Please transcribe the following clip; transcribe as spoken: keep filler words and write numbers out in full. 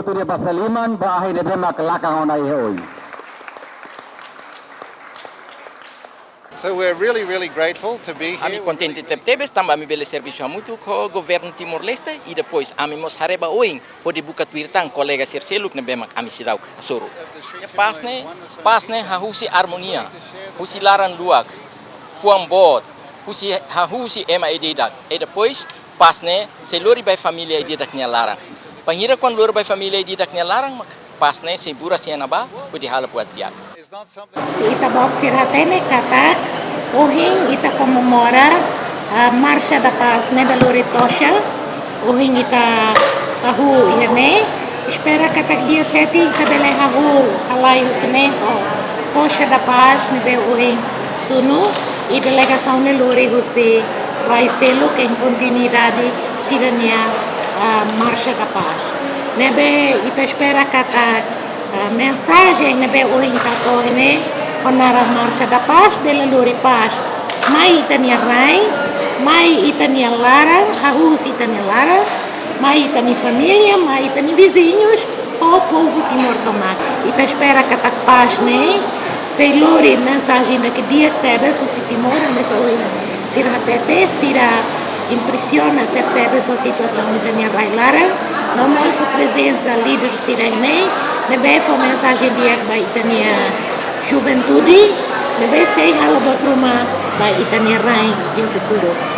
Tudia basa liman ba ahi ne'ebé mak lakon ona iha oin. So we're really, really grateful to be here. Ami kontente tebetebes tanba ami bele servisu hamutuk ho governu Timor-Leste i depois ami mós haree ba oin hodi buka tuir tan kolega sira seluk ne'ebé mak ami seidauk hasoru. Pás ne'e, pás ne'e hahú husi armonia, husi laran luak, fuan boot, husi hahú husi ema ida-idak. I depois pás ne'e sei lori ba família ida-idak nia laran. Bainhira kuandu lori ba família ida-idak nia laran mak pás ne'e sei buras iha ne'ebá hodi halo buat di'ak. Ita-boot sira hatene katak ohin ita komemora, ah, Marcha da Paz ne'ebé lori tocha. Ohin ita hahú iha ne'e. Espera katak dia sete ita bele hahú halai husi ne'e ho Tocha da Paz ne'ebé ohin sunu i delegasaun ne'e lori husi rai seluk em kontinuidade sira-nia, ah, Marcha da Paz. Ne'ebé ita espera katak, ah, mensajen ne'ebé ohin ita hato'o ne'e ho naran Marcha da Paz bele lori pás mai ita-nia rain, mai ita-nia laran, hahú husi ita-nia laran, mai ita-nia família, mai ita-nia viziñus, ho povu Timor tomak. Ita espera katak pás ne'e sei lori mensajen ida ke di'ak tebes husi Timor, hanesan ohin sira hatete, sira impresiona tebetebes ho situasaun ita-nia rai laran, no mós ho prezensa líder sira ne'e, ne'ebé fó mensajen di'ak ba ita-nia juventude, ne'ebé sei halo buat ruma ba ita-nia rain iha futuru.